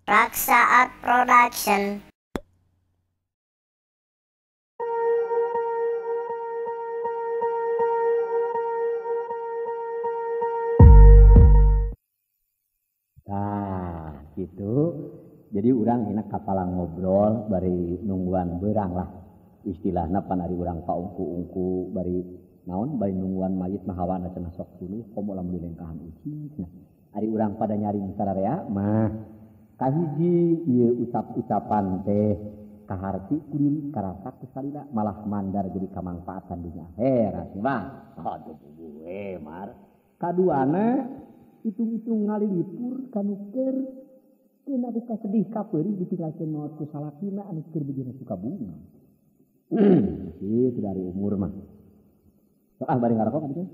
Raksa Art Production. Nah, gitu. Jadi urang enak kapala ngobrol bari nungguan berang lah. Istilahna pan ari urang paungku-ungku bari naon bari nungguan mayit mah hawana cenah sok tuluh komo lamun dilengkahan ucing cenah. Ari urang pada nyaring sararea mah kahiji ieu ucap-ucapan teh kaharti ku diri karasa ku salila malah mandar jadi kamangfaatan dunya akhirat mah. Aduh gue mar. Kaduana hitung-hitung ngalilipur kanu keur keuna ku kasedih kapeurih ditinggalkeun maot ku salakina anu keur bejana suka bunga. Itu dari umur mah. Sok ah bari ngarokok abdi.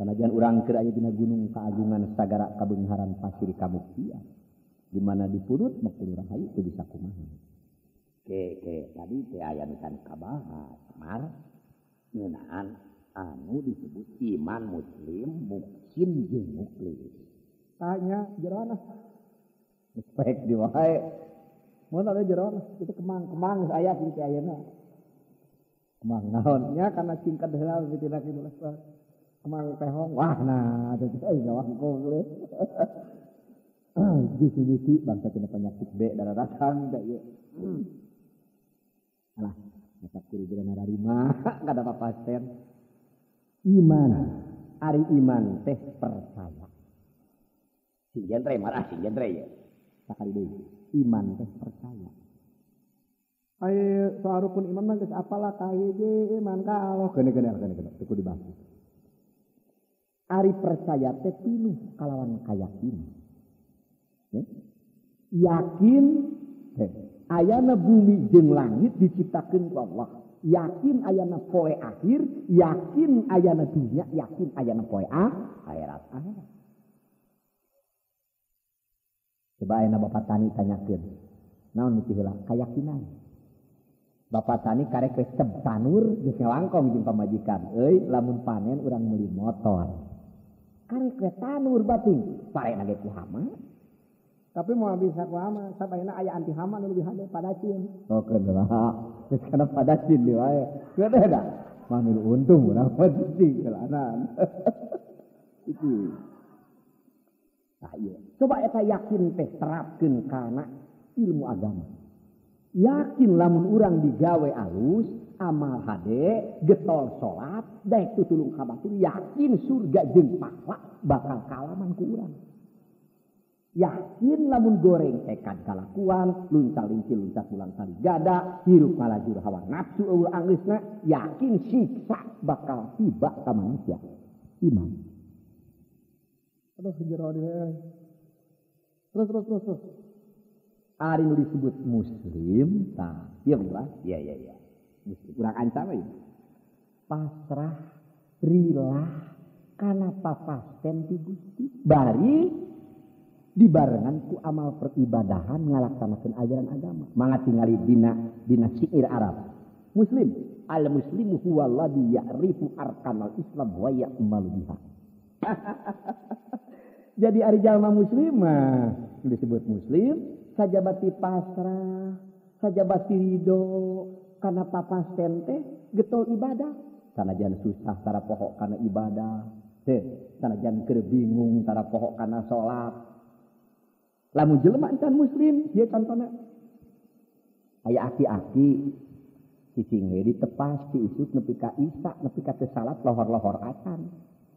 Sanajan urang keur aya dina gunung kaagungan sagara kabeungharan pasir kamuktian. Di mana dipurut mekulu rahayu teu bisa kumaha. Ke tadi teh aya nu can kabahas mar ngeunaan anu disebut iman muslim muksin jeung muklis. Tanya jerona. Respek di wae. Mun ada jerona itu kemang-kemang geus aya kitu ayeuna. Kemang naon nya kana cingkat heula fitina kitu lah. Kemang pehong wah nah teh gawangkong we. Gisi-gisi bangsa tina penyakit B darah datang teh ieu. Alah, mata kudu geura nararima kada papasten. Iman, ari iman teh percaya. Sing genre marah sing genre ye. Sakali deui. Iman teh percaya. Ai soal rukun iman mah geus apalah kahiji iman ka Allah gene-gene teu kudu dibahas. Ari percaya teh pinuh kalawan kayakinan. Yakin teh ayana bumi jeung langit diciptakeun ku Allah. Yakin ayana poe akhir, yakin ayana dunya, yakin ayana poe akhirat. Coba ayeuna Bapak Tani tanyakeun. Naon nu heula kayakinan. Bapak Tani karek we ceb tanur geus ngalangkong jeung pamajikan. Euy, lamun panen urang meuli motor. Karek we tanur bating, parena ge ku hama. Tapi moal bisa ku hama, sabayana aya anti hama nu leuwih hade padacin. Oh keun lah. Geus kana padacin deui wae. Keun da. Mah milu untung urang mah cicing heulanan. Itu. Nah, iya. Coba eta yakin teh terapkeun kana ilmu agama. Yakin lamun urang digawe alus, amal hade, getol salat, daek tutulung ka batur, yakin surga jeung pahala bakal kalaman ku urang. Yakin lamun goreng tekad kalakuan, luncal-lincil luncat ulang tali gada, hirup ngalajur hawa nafsu eueuh anggeusna, yakin siksa bakal tiba ka manusia. Iman. Aduh jero deui. Terus. Ari nu disebut muslim tah, ieu lah. Iya. Muslim urang ancam ieu. Pasrah, rilah kana papasten ti Gusti. Bari dibarengan ku amal peribadahan ngalaksanakeun ajaran agama. Mangga tingali dina syair Arab. Muslim, al muslimu huwa alladzi ya'rifu arkanal Islam wa ya'malu biha. Jadi ari jalma muslimah disebut muslim sajabati pasrah, sajabati ridho kana papasten teh getol ibadah. Sanajan susah tara poho kana ibadah, teh sanajan keur bingung tara poho kana salat. Lamun jelema encan muslim, ieu contona. Aya aki-aki cicing we ditepas ti isuk nepi ka isa, nepi ka teu salat lohor-lohor acan.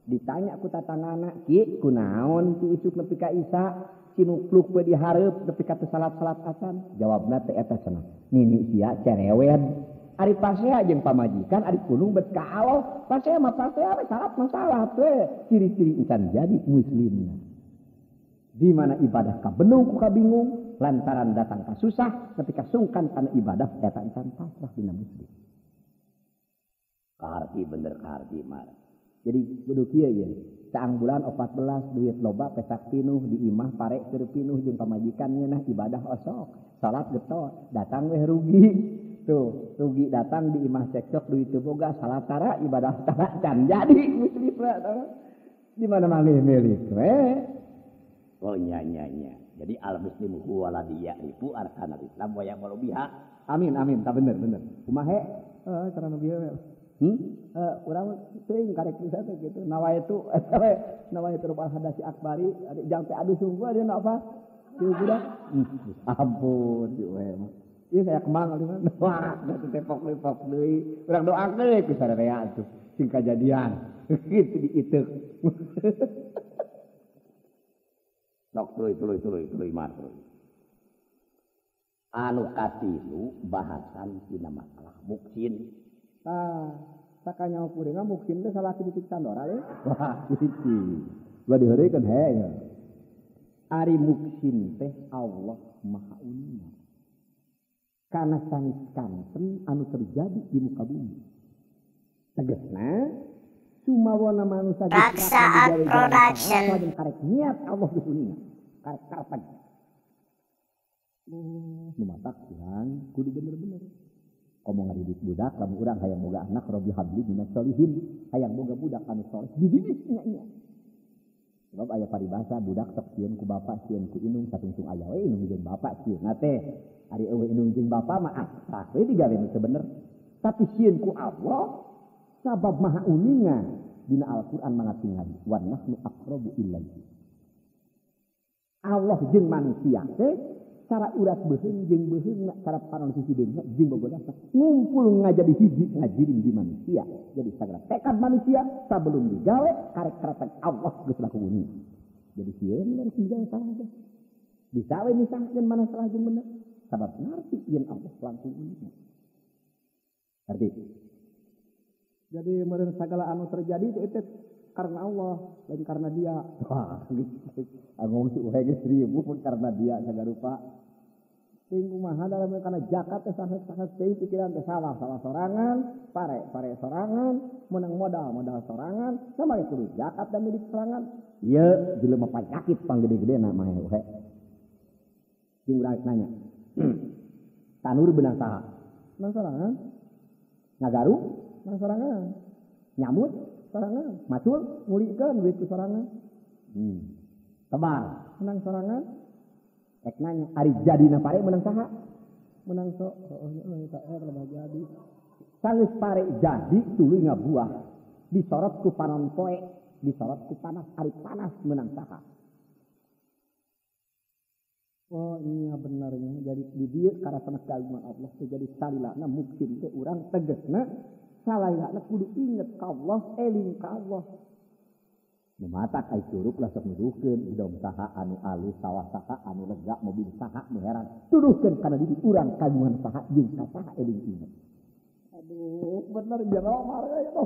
Ditanya ku tatangana, "Ki, kunaon ti isuk nepi ka isa, cinukluk we dihareup nepi ka teu salat-salat acan?" Jawabna teh eta cenah. Nini sia cerewet. Ari pasea jeung pamajikan, ari pulung bet ka Allah, pasea mah pasea we salat mah salat we. Ciri-ciri encan jadi muslimna. Di mana ibadah kabenung ku kabingung lantaran datang ka susah ketika sungkan kana ibadah eta encan pasrah dina muslim. Kaharti bener kaharti mar. Jadi kudu kieu ieu. Saang bulan 14 duit loba pesak pinuh di imah pare keur pinuh jeung pamajikan ngeunah ibadah osok. Salat getol, datang weh rugi. Tuh, rugi datang di imah cekcok duit teu boga, salat tara ibadah tara can jadi muslim. Di mana mah milik we. Oh nya. Jadi al muslimu huwa ladzi ya'rifu arkanal Islam wa ya'malu biha. Amin amin, tak bener bener. Kumaha? Heeh, cara nu bieu. Urang teuing karek bisa teh kitu. Nawaitu nawaitu rubah hadasi akbari, jang teh aduh sungguh dia apa? Ieu budak. Ampun si we mah. Ieu saya kemang alih mah. Wah, da teh tepok-tepok deui. Urang doakeun we ku sararea atuh sing kajadian. Kitu diiteuk. Nok tuluy tuluy tuluy tuluy mah. Anu katilu bahasan tina masalah muksin. Tah, sakanyaho kuring mah muksin teh salaki titik sandora we. Wah, hiji. Ulah diheureukeun he ya. Ari muksin teh Allah Maha Uninga. Kana sangis kanten anu terjadi di muka bumi. Tegasna sumawona manusia Raksaat Production. Karek niat Allah geus uninga. Karek karepeg. Nu matak urang kudu bener-bener. Komo ngadidik budak lamun urang hayang boga anak robbi habli minas sholihin, hayang boga budak anu soleh dididik nya nya. Sebab aya paribasa budak sok sieun ku bapa sieun ku indung satungtung aya we indung jeung bapa sieunna teh. Ari eueuh indung jeung bapa mah asah we digawe nu teu bener. Tapi sieun ku Allah sabab maha uninga dina Al-Qur'an mangatingali wa nahnu aqrabu ilaihi. Allah jeung manusia teh cara urat beuheung jeung beuheungna, cara panon sisi deungna jeung bogodasna ngumpul ngajadi hiji ngajiring di manusia. Jadi sagala tekad manusia sebelum digawe karek karetek Allah geus laku uning. Jadi sieun rek digawe salah teh. Bisa we misahkeun mana salah jeung bener. Sabab ngarti yen Allah langkung uning. Ngerti? Jadi meureun sagala anu terjadi itu karena Allah, lain karena dia. Wah, gitu. Ngomong si uhe geus ribu pun karena dia sagarupa. Teuing kumaha dalam karena zakat teh sanes-sanes teuing pikiran teh salah, salah sorangan, pare-pare sorangan, menang modal, modal sorangan, sama ge kudu zakat dan milik sorangan. Ieu jelema panyakit panggede-gedena mah uhe. Jeung urang nanya. Tanur benang saha? Benang sorangan. Ngagaru? Benang sorangan. Nyamut? Sorangan. Macul? Ngulikeun duit ku sorangan. Tebal. Menang sorangan. Rek nanya, ari jadina pare menang saha? Menang sok. Heeh nya eta lebah jadi. Sanggeus pare jadi tuluy ngabuah. Disorot ku panon poe, disorot ku panas, ari panas menang saha? Oh iya benarnya. Jadi di dieu karasana kagungan Allah teh jadi salilana muksin teh urang tegasna salailana kudu inget ka Allah, eling ka Allah. Mematak ai curug lah sok nuduhkeun gedong saha anu alus, sawah saha anu lega, mobil saha nu heran. Tuduhkeun kana diri urang kagungan saha jeung ka saha eling inget. Aduh, bener jero marga itu.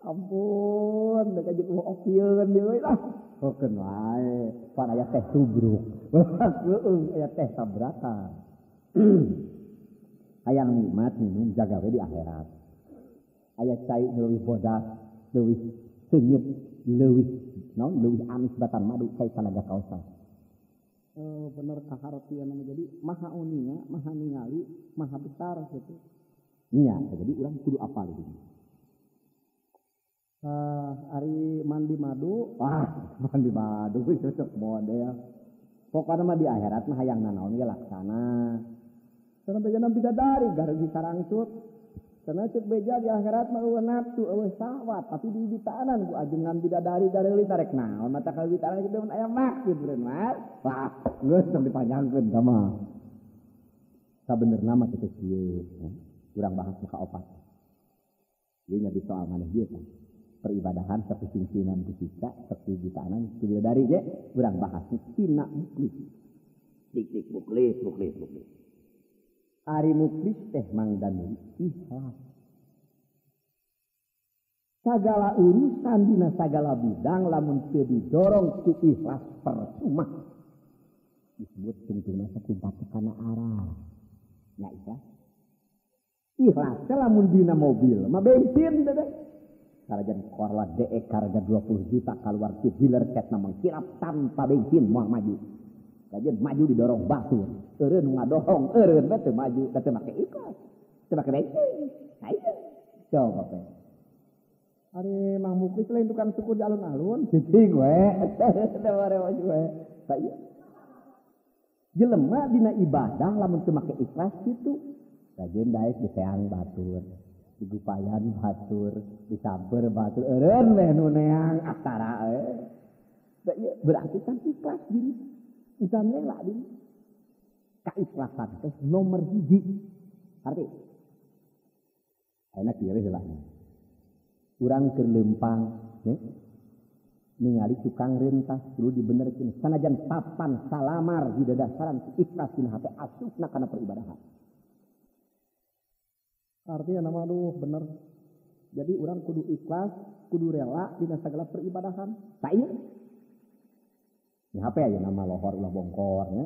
Ampun, deuk jeung opieun deui lah. Hokeun wae, pan aya teh tubruk. Heueuh, aya teh tabrakan. Hayang nikmat minum jaga we di akhirat. Aya cai leuwih bodas, leuwih seungit, leuwih naon leuwih amis batan madu cai tanaga kaosar. Bener kahartian jadi maha uninga, maha ningali, maha besar gitu. Nya, jadi urang kudu apal ini. Ari mandi madu, wah mandi madu cocok model. Pokokna mah di akhirat mah hayang nanaon ge laksana. Sampai beja bidadari gareung sarangcut. Karena cek beja di akhirat mah eueuh nafsu, eueuh syahwat, tapi di bitanan ku ajengan bidadari gareuli tarek naon mata ka bitanan kitu mun aya maksud meureun mah. Wah, geus tong dipanjangkeun ka mah. Sabenerna mah teh kieu, urang bahas nu kaopat. Ieu nya di soal maneh ieu kan. Peribadahan sapusingsinan ku sisa, sapi bitanan ku bidadari ge urang bahas tina muklis. Dik-dik muklis, muklis, muklis. Ari muklis teh Mang Danuri ikhlas. Sagala urusan dina sagala bidang lamun teu didorong ku ikhlas percuma. Disebut tungtungna sakumpat kana arah. Nya ikhlas. Ikhlas teh lamun dina mobil mah bensin teh. Sarajan Corolla DE harga 20 juta keluar ti dealer catna mengkilap tanpa bensin moal maju. Kajian maju didorong batur, eureun ngadorong, eureun teh maju, teh make ikhlas, teu make bensin. Nah ieu. Coba teh. Ari Mang Muklis lain tukang syukur di alun-alun. Cicing we. Teu we. Tah ieu. Jelema dina ibadah lamun teu make ikhlas kitu. Rajin daek diseang batur, digupayan batur, disamper batur, eureun meh nu neang aktara euy. Berarti kan ikhlas diri. Insan rela diri. Kaikhlasan teh nomor hiji. Arti ayeuna kieu we heula. Urang keur leumpang nya. Ningali tukang rentas kudu dibenerkeun sanajan papan salamar di dadasaran ikhlas dina hate asupna kana peribadahan. Artinya nama aduh bener. Jadi urang kudu ikhlas, kudu rela dina sagala peribadahan. Tak ieu. Nya HP aya nama lohor ulah bongkor nya.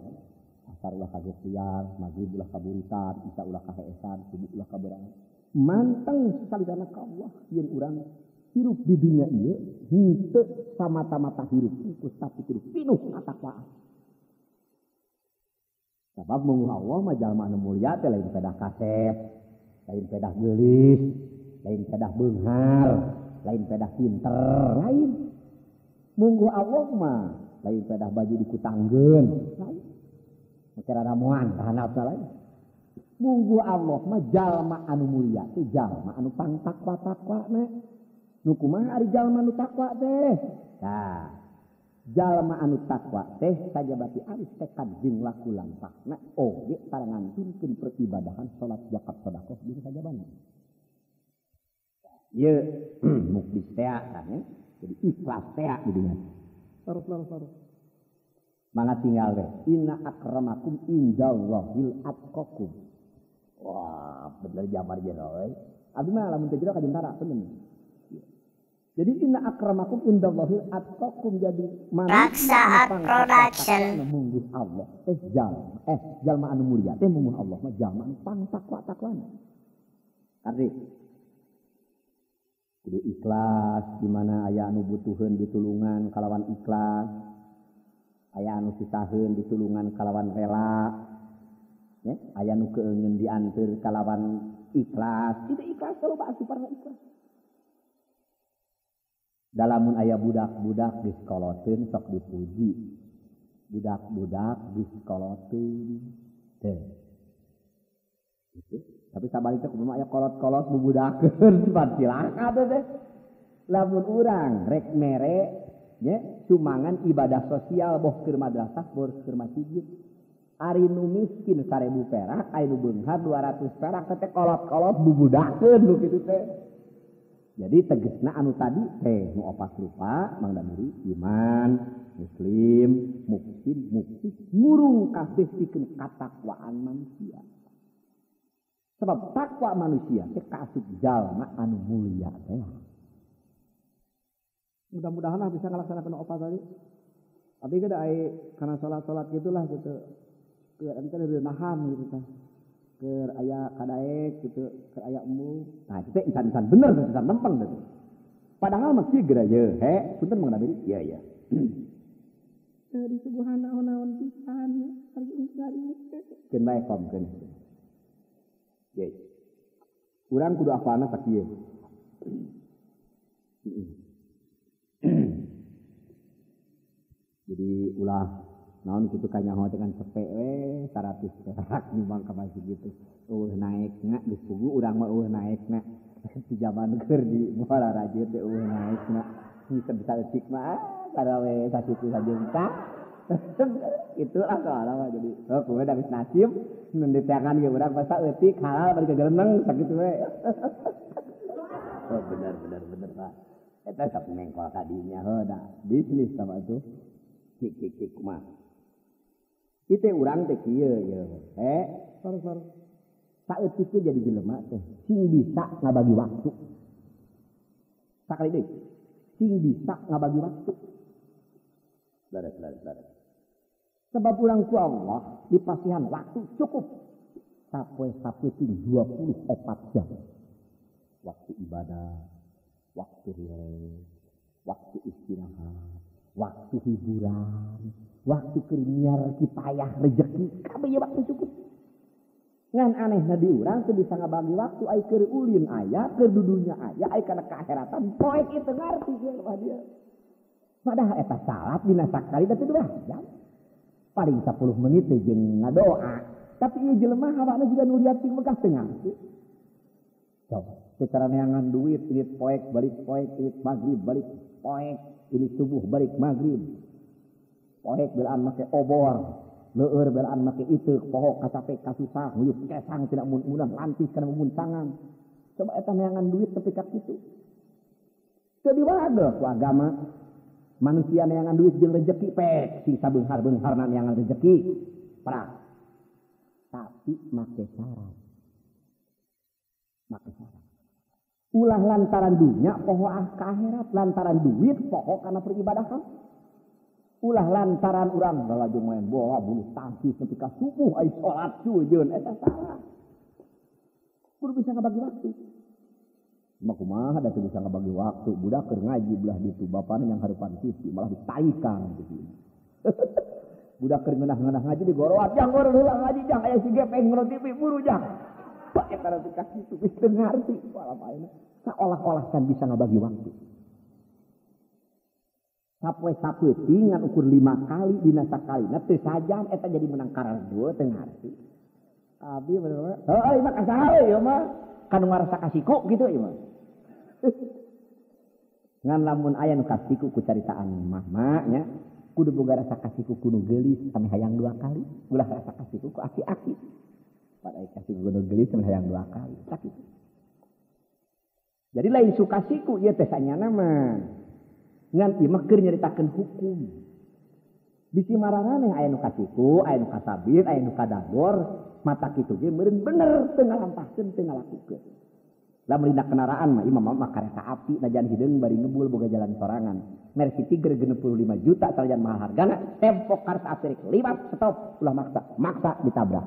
Asar ulah kagok liar, maghrib ulah kaburitan, isya ulah kaheesan, subuh ulah kaberangan. Manteng salisana ka Allah yen urang hirup di dunia ieu henteu samata-mata hirup ku tapi kudu pinuh katakwaan. Sabab mung Allah mah jalma anu mulia teh lain pedah kasep, lain pedah geulis, lain pedah beunghar, lain pedah pinter, lain. Munggu Allah mah lain pedah baju dikutanggeun, lain. Make raramuan kahanapna lain. Munggu Allah mah jalma anu mulia teh jalma anu pangtakwa-takwana. Nu kumaha ari jalma anu takwa teh? Tah, jalma anu takwa teh sajabati alus tekad jeung laku lampahna oge tara ngantunkeun peribadahan salat zakat sedekah jeung sajabana. Ieu muklis teh kan ya. Jadi ikhlas teh jadinya. Terus. Mangga tinggal we. Inna akramakum indallahil atqakum. Wah, bener jamar jero euy. Abdi mah lamun teu jero ka jentara bener. Jadi inna akramakum indallahil atqakum jadi Raksa Production. Mungguh Allah teh jalma jalma anu mulia teh mungguh Allah mah jalma anu pangtakwa-takwana. Arti kudu ikhlas di mana aya anu butuheun ditulungan kalawan ikhlas, aya anu susaheun ditulungan kalawan rela, ya, aya nu keungeun dianteur kalawan ikhlas. Itu ikhlas kalau asupan ikhlas. Dalamun aya budak-budak diskoloteun sok dipuji. Budak-budak diskoloteun teh. Gitu. Tapi sabalikna kumaha aya kolot-kolot bubudakeun pan cilaka teh. Lamun urang rek mere nya sumbangan ibadah sosial boh keur madrasah boh keur masjid. Ari nu miskin 1000 perak, ari nu beunghar 200 perak teh kolot-kolot bubudakeun nu kitu teh. Jadi tegesna anu tadi teh nu opat rupa Mang Damuri iman, muslim, muksin, muksis ngurung kabeh pikeun katakwaan manusia. Sebab takwa manusia teh kaasup jalma anu mulia teh. Mudah-mudahan lah bisa ngelaksanakan opat tadi. Tapi kada ai kana salat-salat gitulah gitu. Keur ente nahan gitu teh. Keur aya kadaek gitu, keur aya embung. Nah, itu teh insan-insan bener, insan lempeng gitu. Padahal mah kieu geura ye, he, punten Mang Damiri. Iya, iya. Teu disuguhan naon-naon pisan ya, ari ari. Keun bae kom keun. Ye. Urang kudu apalna sakieu. Jadi ulah naon kitu kanyaho teh kan sepe we 100 perak nyumbang ka masjid gitu. Eueuh naekna geus pugu urang mah eueuh naekna. Di zaman keur di Muara Raja teh eueuh naekna. Bisa bisa leutik mah karawe sakitu sajeungta. Itulah soalna mah jadi oh kumaha da geus nasib mun diteangan ge urang pasa leutik halal bari kageleneng sakitu we. Oh bener bener bener Pak. Eta sok mengkol ka dinya heuh da bisnis sama tuh. Cik cik cik kumaha. Itu urang teh kieu ye. Terus. Saeutik teh jadi jelema teh sing bisa ngabagi waktu. Sakali deui. Sing bisa ngabagi waktu. Beres. Sebab urang ku Allah dipasihan waktu cukup. Sapoe-sapoe ting 24 jam. Waktu ibadah, waktu rileks, waktu istirahat, waktu hiburan, waktu keur kipayah rejeki, kabeh waktu cukup. Ngan anehna di urang teu bisa ngabagi waktu ai keur ulin aya, keur dudunya aya, ai kana kaakheratan poek ieu ngarti ieu mah dia. Padahal eta salat dina sakali da 2 jam. Paling 10 menit teh jeung ngadoa. Tapi ieu jelema hawana juga nu liat sing megah teu ngarti. Coba secara neangan duit, ini poek balik poek, ini maghrib balik poek, ini subuh balik maghrib. Poek belaan make obor, leueur belaan make iteuk, poho kacape kasusah, nguyup kesang tidak mun-munan, lantis kana mumuncangan. Coba eta neangan duit tepi ka kitu. Teu diwade ku agama. Manusia neangan duit jeung rezeki pek, sing sabeunghar-beungharna neangan rezeki. Perang. Tapi make syarat. Make syarat. Ulah lantaran dunya poho ka akhirat, lantaran duit poho kana peribadahan. Ulah lantaran urang lalajo main bola bulu tangkis nepi ka subuh ai salat cujeun eta salah. Kudu bisa ngabagi waktu. Mah kumaha da teu bisa ngabagi waktu, budak keur ngaji belah ditu bapana yang hareupan TV malah ditaikan gitu. Budak keur ngeunah-ngeunah ngaji digoroat, jang goro heula ngaji jang aya si gepeng ngeunah TV buru jang. Pak eta nepi ka kitu geus teu ngarti salah ayeuna. Saolah-olah kan bisa ngabagi waktu. Sapoe sapeting ngan ukur 5 kali dina sakalina teu sajam eta jadi menang karar dua teu ngarti. Abi bener. Heuh ieu mah kasaha ieu mah kan ngarasa kasiku kitu ieu mah. Ngan lamun aya nu kasiku ku caritaan mama nya kudu boga rasa kasiku kudu geulis ame hayang 2 kali, ulah rasa kasiku ku aki-aki. Pada kasiku kudu geulis ame hayang 2 kali. Sakitu. Jadi lain sukasiku ieu teh sanyana mah. Ngan ieu mah keur nyaritakeun hukum. Bisi mararaneh aya nu kasiku, aya nu kasabir, aya nu kadagor, mata kitu ge meureun bener teu ngalampahkeun teu ngalakukeun. Lamun dina kendaraan mah imam mah kareta api najan hideung bari ngebul boga jalan sorangan. Mercy Tiger 65 juta sanajan mahal hargana, tempok kareta api rek liwat stop ulah maksa, maksa ditabrak.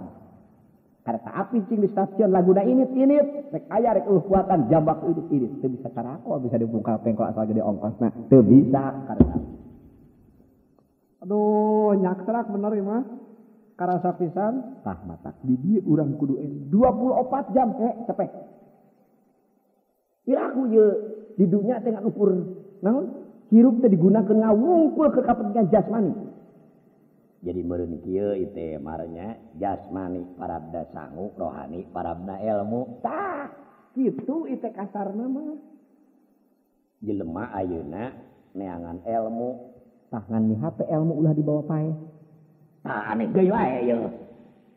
Kareta api cing di stasiun laguna init-init, rek aya rek eueuh kuatan jambak init-init teu bisa carako bisa dibungkal pengkol asal gede ongkosna, teu bisa kareta. Aduh, nyaksrak bener ieu mah. Karasa pisan tah matak di dieu urang kudu 24 jam cepet. Piraku ieu di dunya teh ngan ukur naon? Hirup teh digunakeun ngawungkul ke kapentingan jasmani. Jadi meureun kieu ieu marnya jasmani parabda sangu, rohani parabda ilmu. Tah, kitu ieu teh kasarna mah. Jelema ayeuna neangan ilmu, tah ngan ni HP ilmu ulah dibawa paeh. Tah aneh deui wae ieu.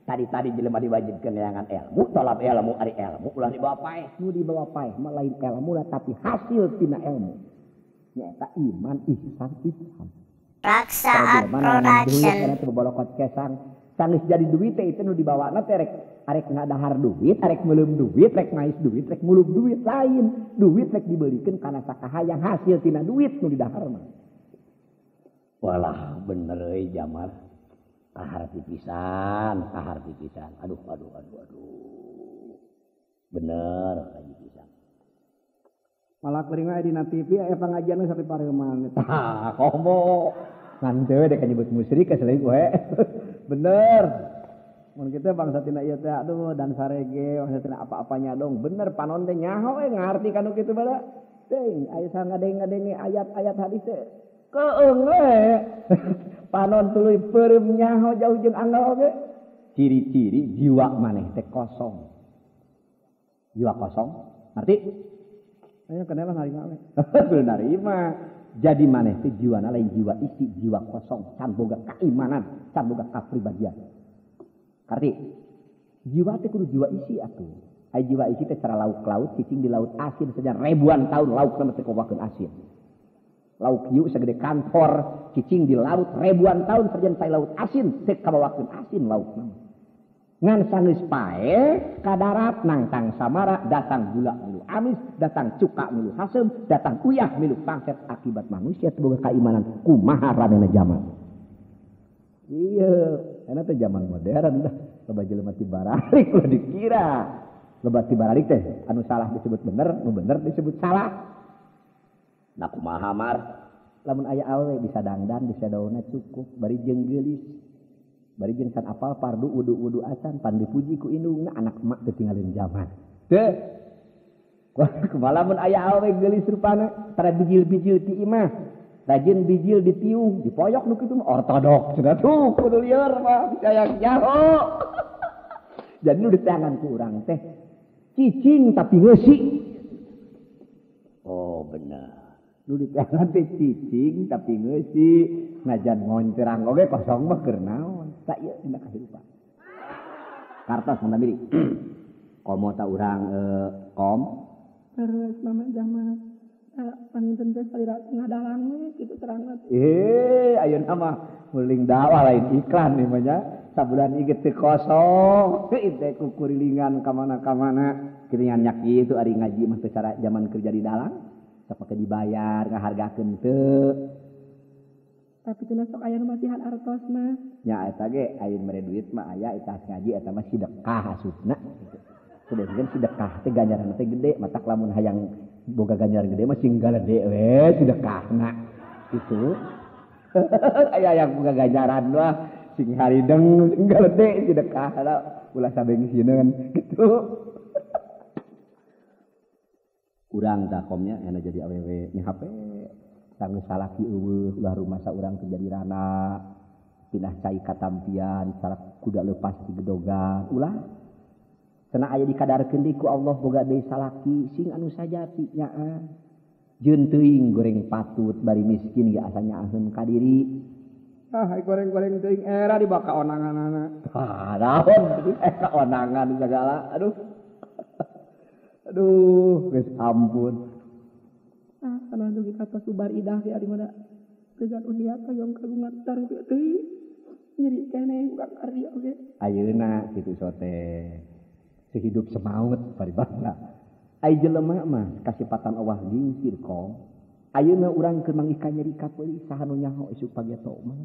Tadi-tadi jelema diwajibkeun neangan ilmu, tolap ilmu ari ilmu ulah dibawa paeh. Nu dibawa paeh mah lain ilmu lah tapi hasil tina ilmu. Nyaeta iman, ihsan, Islam. Raksa Production. Bolokot kesang sanggeus jadi duit teh itu nu dibawana teh rek arek ngadahar duit, arek meuleum duit, rek ngais duit, rek mulub duit lain. Duit rek dibeulikeun kana sakahayang hasil tina duit nu didahar mah. Walah bener euy Jamar. Kaharti pisan, kaharti pisan. Aduh aduh aduh aduh. Bener kaji pisan. Malah kering wae dina TV aya pangajian sampai pareuman. Tah komo. Ngan teu dek nyebut musyrik selain we. Bener. Mun kitu bangsa tina ieu teh aduh dan sarege bangsa tina apa-apanya dong. Bener panon teh nyaho we ngarti kanu kitu bala. Teuing aya sangadeng-ngadenge ayat-ayat hadis teh. Keung we. Panon tuluy peureum nyaho jauh jeung anggal oge. Ciri-ciri jiwa maneh teh kosong. Jiwa kosong, ngerti? Ayo kenapa narima we? Kudu narima. Jadi maneh teh jiwana lain jiwa isi, jiwa kosong, can boga keimanan, can boga kapribadian. Ngerti? Jiwa teh kudu jiwa isi atuh. Ai jiwa isi teh cara lauk laut, cicing di laut asin saja ribuan tahun lauk sama teh kowakeun asin. Lauk hiu segede kantor, cicing di laut ribuan tahun saja tai laut asin teh kabawakeun asin lauk mah. Ngan sanggeus pae ka darat nangtang samara datang gula milu amis, datang cuka milu haseum, datang uyah milu pangset akibat manusia teu boga keimanan kumaha ramena zaman. Iya, enak teh zaman modern dah. Loba jelema ti baralik ulah dikira. Loba ti baralik teh anu salah disebut bener, nu bener disebut salah. Nah kumaha mar? Lamun aya awewe bisa dangdan, bisa daunna cukup, bari jeung geulis. Bari jeung san apal pardu wudu-wudu acan pan dipuji ku indungna anak emak teu tinggalin zaman. Teu. Kumaha lamun aya awewe geulis rupana tara bijil-bijil ti imah. Rajin bijil ditiung, dipoyok nu kitu mah ortodok cenah tuh kudu lieur mah hayang nyaho. Jadi nu diteangan ku urang teh cicing tapi ngeusi. Oh bener. Nu diteangan teh cicing tapi ngeusi, najan ngoncerang oge kosong mah keur naon. Tak ieu dina kahirupan. Kartos mangga milik. Komo ta urang kom. Terus mama jaman panginten teh salira ngadalang we kitu terang. Ayeuna mah muling dakwah lain iklan ieu mah nya. Sabulan ieu teu kosong, teh kukurilingan ka mana-kamana. Kitu nyanyak kitu ari ngaji mah teu cara zaman kerja di dalang. Sapake dibayar ngahargakeun teu. Tapi cenah sok aya nu masihan artos mah. Nya eta ge ayeuna mere duit mah aya eta ngaji eta mah sedekah asupna kitu. Sedengkeun sedekah teh ganjaran teh gede, matak lamun hayang boga ganjaran gede mah sing galede we sedekahna kitu. Aya yang boga ganjaran mah sing harideng sing galede sedekahna ulah sabengsineun kitu. Urang tah komnya ena jadi awewe ni HP sanggeus salaki eueuh ulah rumasa urang teu jadi rana pindah cai katampian salak kuda leupas di gedogan ulah cenah aya dikadarkeun deui ku Allah boga deui salaki sing anu sajati nyaah jeung teuing goreng patut bari miskin ge asa nyaaheun ka diri. Ah goreng-goreng teuing era dibaka onanganana. Ah naon era onangan segala aduh. Aduh geus ampun. Ah kana dugi ka tos ubar idah ge ari mana geus undiat hoyong kagungan tarung teuing nyeri keneh urang karya oge. Ayeuna kitu sote. Sehidup semaut paribasa. Ai jelema mah kasipatan Allah gingsir kom. Ayeuna urang keur manggih ka nyeri kapeuli saha nu nyaho isuk pageto mah.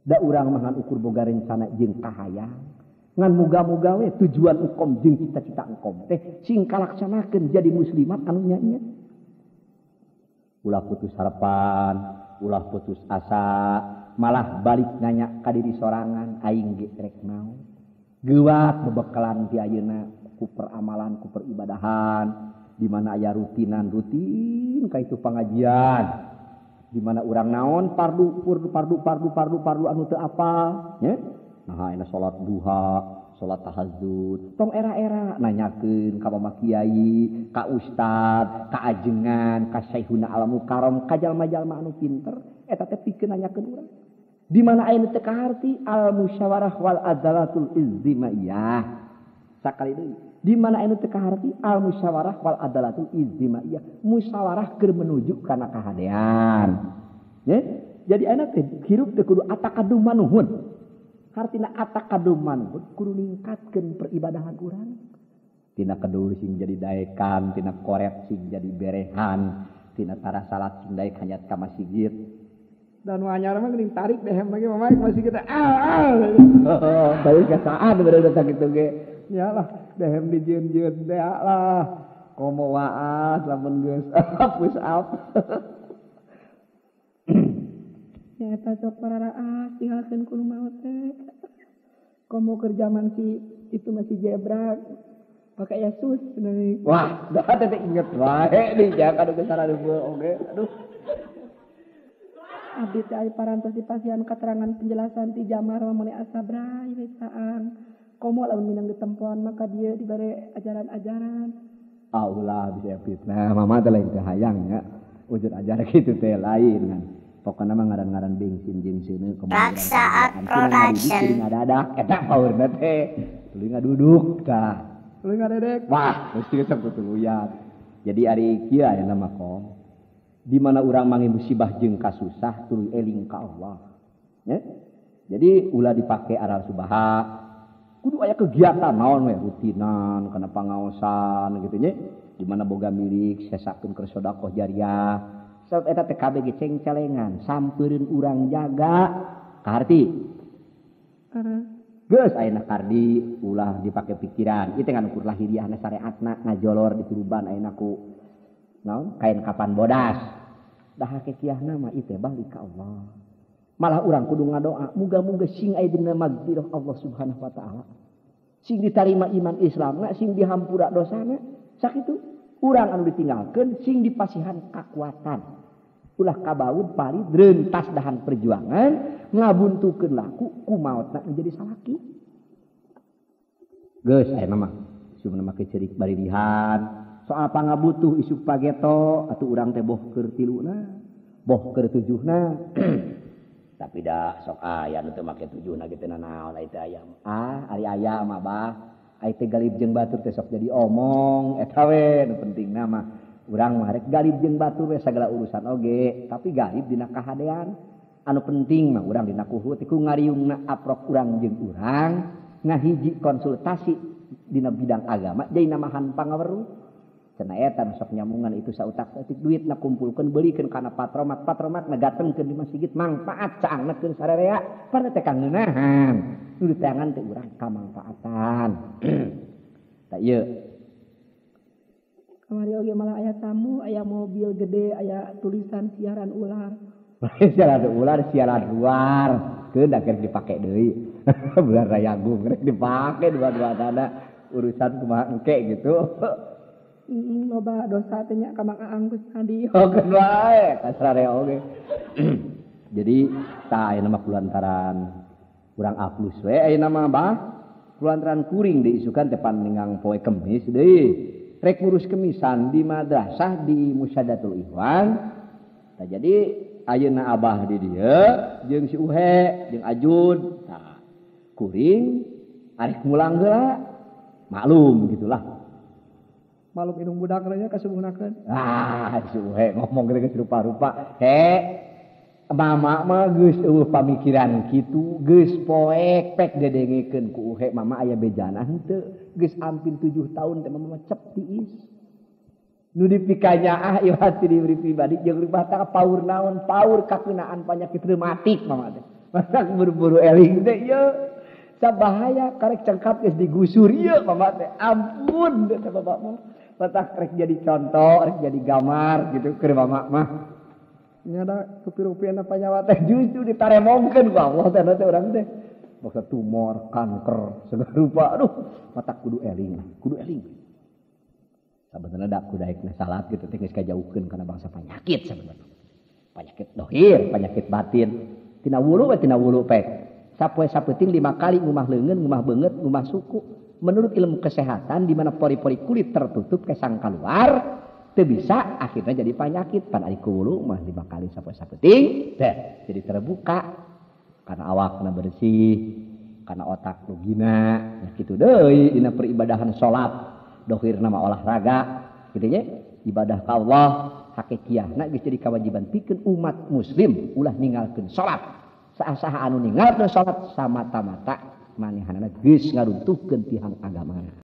Da urang mah ngan ukur boga rencana jeung kahayang. Ngan muga-muga we tujuan engkom jeung cita-cita engkom teh sing kalaksanakeun jadi muslimat anu nya-nya. Ulah putus harapan, ulah putus asa, malah balik nanya ka diri sorangan aing ge rek naon. Geuwat bebekalan ti ayeuna ku peramalan ku peribadahan di mana aya rutinan rutin ka itu pangajian di mana urang naon pardu pardu pardu pardu pardu anu teu apal nya nah ayeuna salat duha salat tahajud tong era-era nanyakeun ka mama kiai ka ustad ka ajengan ka syekhuna al mukarram ka jalma-jalma anu pinter eta teh pikeun nanyakeun urang. Di mana aya nu teu kaharti al musyawarah wal adalatul izdimaiyah. Sakali deui. Di mana aya nu teu kaharti al musyawarah wal adalatul izdimaiyah. Musyawarah keur menuju kana kahadean. Ye? Jadi ayeuna teh hirup teh kudu atakadum manuhun. Hartina atakadum manuhun kudu ningkatkeun peribadahan urang. Tina kedul sing jadi daekan, tina koret sing jadi berehan, tina tara salat sing daek hanyat ka masjid. Dan anyar mah geuning tarik deh mah mama masih kita ah balik ka saat bener kitu ge ya lah dehem dijieun-jieun teh lah komo waas lamun geus push up nya eta sok pararaas tinggalkeun ku nu maot teh komo keur zaman si itu masih jebrak pakai Yesus cenah. Wah dah teh inget wae nih jangan anu geus sareubeul oge aduh. Abdi teh aya parantos dipasihan katerangan penjelasan ti Jamar mah asa bray we saang. Komo lamun minang ditempoan maka dia dibere ajaran-ajaran. Ah ulah bisa fitnah mama teh lain teh hayang nya. Ujur ajar kitu teh lain kan. Pokona mah ngaran-ngaran bensin jeung seuneu komo. Raksaat Production. Ngadadak eta paurna teh. Tuluy ngaduduk tah. Tuluy ngadedek. Wah, mesti geus kutuluyan. Jadi ari kieu aya mah kom. Di mana urang mangi musibah jeung kasusah tuluy eling ka Allah. Ya? Jadi ulah dipake aral subaha kudu aya kegiatan naon we rutinan kana pangaosan gitu nya. Di mana boga milik sesakeun keur sedekah jariah. Saat eta teh kabeh ge cengcelengan sampeureuun urang jaga kaharti. Geus ayeuna kardi ulah dipake pikiran. Ieu teh ngan ukur lahiriahna syariatna ngajolor dituruban ayeuna ku naon kain kapan bodas. Dah hakikiahna mah ieu teh balik ka Allah. Malah urang kudu ngadoa muga-muga sing aya dina magfirah Allah Subhanahu wa taala. Sing ditarima iman Islamna, sing dihampura dosana. Sakitu urang anu ditinggalkeun sing dipasihan kakuatan. Ulah kabaud parid rentas dahan perjuangan ngabuntukeun laku ku maotna menjadi salaki. Geus aya mah sumna make ceurik barilihan soal pangabutuh isuk pageto atuh urang teh boh keur tiluna boh keur tujuhna. Tapi da sok aya nu teu make tujuhna ge teu nanaon ai teh aya. Ah ari aya mah bah ai teh galib jeung batur teh sok jadi omong eta we nu pentingna mah urang mah rek galib jeung batur we sagala urusan oge tapi galib dina kahadean. Anu penting mah urang dina kuhu teh ku ngariungna aprok urang jeung urang ngahiji konsultasi dina bidang agama jadi namahan pangaweruh. Cenah eta nu sok nyamungan itu sautak saeutik duit na kumpulkeun beulikeun kana patromak patromak na gatengkeun di masjid mangfaat caangna keun sararea pada teh kangeunahan nu diteangan teh urang kamangfaatan. Tah ieu kamari oge malah aya tamu aya mobil gede aya tulisan siaran ular. Siaran ular siaran luar keun da keur dipake deui. Bulan Rayagung rek dipake dua-dua tanda urusan kumaha engke gitu. Loba dosa teh nya ka Mang Aang Kusnadi. Oh keun wae kasrare oge. Jadi tah ayeuna mah kulantaran urang A+ we ayeuna mah bah. Kulantaran kuring diisukan teh paninggang poe Kemis deui. Rek ngurus kemisan di madrasah di Musyadatul Ikhwan. Tah jadi ayeuna abah di dieu jeung si Uhe jeung Ajun. Tah kuring arek mulang heula. Maklum gitulah. Malum indung budak nya kasubuhnakeun. Ah, si Uhe ngomong geus rupa-rupa. He, mama mah geus eueuh pamikiran kitu, geus poek pek dedengekeun ku Uhe mama aya bejana henteu. Geus ampir 7 tahun teh mama cep tiis. Nu dipikanyaah ieu hati diri pribadi jeung rupah tah paur naon, paur kakeunaan panyakit reumatik mama teh. Masak buru-buru eling teh ieu. Sabahaya karek cengkap geus digusur ieu mama teh. Ampun teh bapak mah. Petak rek jadi contoh, rek jadi gambar gitu keur mama mah. Nya da rupi-rupiana panyawa teh justru ditaremongkeun ku Allah teh teh urang teh. Bangsa tumor, kanker, segala rupa. Aduh, matak kudu eling, kudu eling. Sabenerna da kudu daekna salat gitu teh geus kajauhkeun kana bangsa penyakit sabenerna. Penyakit dohir, penyakit batin. Tina wulu we tina wulu pek. Sapoe sapeuting 5 kali ngumah leungeun, ngumah beungeut, ngumah suku. Menurut ilmu kesehatan di mana pori-pori kulit tertutup kesang keluar teu bisa akhirnya jadi penyakit. Pan ari ku wulu mah 5 kali sapoe sapeuting teh jadi terbuka. Karena awakna bersih, karena otak nu gina, ya kitu deui dina peribadahan salat, dohirna mah olahraga, kitu nya ibadah ka Allah hakikiahna geus jadi kewajiban pikeun umat muslim ulah ninggalkeun salat. Saha-saha anu ninggalkeun salat samata-mata manehanana geus ngaruntuhkeun tihang agama.